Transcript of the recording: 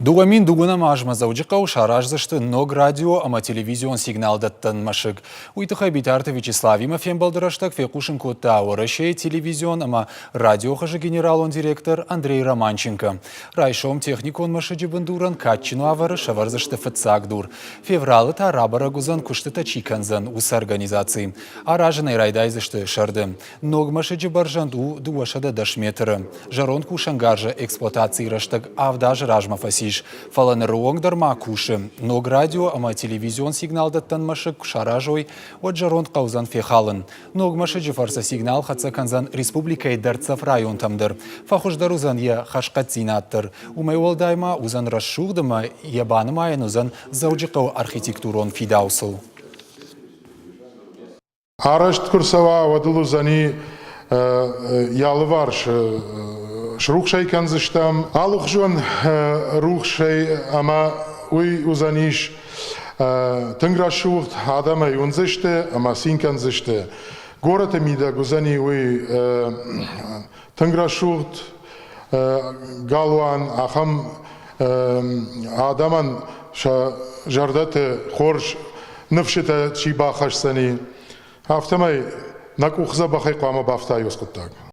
2000 азмӕ Дзӕуджыхъӕуы сараздзысты ног радио ӕмӕ телевизион сигналдӕттӕн мӕсыг. Уый тыххӕй Битарты Вячеславимӕ фембӕлды рӕстӕг фехъусын кодта Уӕрӕсейы телевизион ӕмӕ радиохызы генералон директор Андрей Романченко. Райсом техникон мӕсыджы бындурӕн кадджын уавӕры сӕвӕрдзысты фыццаг дур. Февралы та рабӕрӕг уыдзӕн, куыстытӕ чи кӕндзӕн, уыцы организаци. Аразын ӕй райдайдзысты сӕрды. Ног мӕсыджы бӕрзӕнд у 210 метры. Зӕронд кусӕнгарзы эксплуатацийы рӕстӕг авд азы размӕ фӕцис, фӕлӕ ныры онг дӕр ма кусы. Ног радио ӕмӕ телевизион сигналдӕттӕн мӕсыг куы саразой, уӕд зӕронд хъӕудзӕн фехалын. Ног мӕсыджы фӕрцы сигнал хӕццӕ кӕндзӕн республикӕйы дӕрддзӕф районтӕм дӕр. Фӕхуыздӕр уыдзӕн йӕ хӕрзхъӕддзинад дӕр. Уымӕй уӕлдай ма уыдзӕн рӕсугъд ӕмӕ йӕ банымайӕн уыдзӕн Дзӕуджыхъӕуы архитектурон фидауцыл. Арӕзт куы рцӕуа, уӕд ыл уыдзӕни йӕ алыварс срухс ӕй кӕндзыстӕм алыхуызон рухсӕй ӕмӕ уый уыдзӕнис тынг рӕсугъд, адӕм ӕй уындзысты ӕмӕ цин кӕндзысты. Горӕты мидӕг уыдзӕни уый тынг рӕсугъд галуан, ахӕм адӕмӕн сӕ зӕрдӕты хорз ныфсытӕ чи бахӕсдзӕни, афтӕмӕй нӕ къух дзӕбӕхӕй хъуамӕ бафта уыцы хъуыддаг.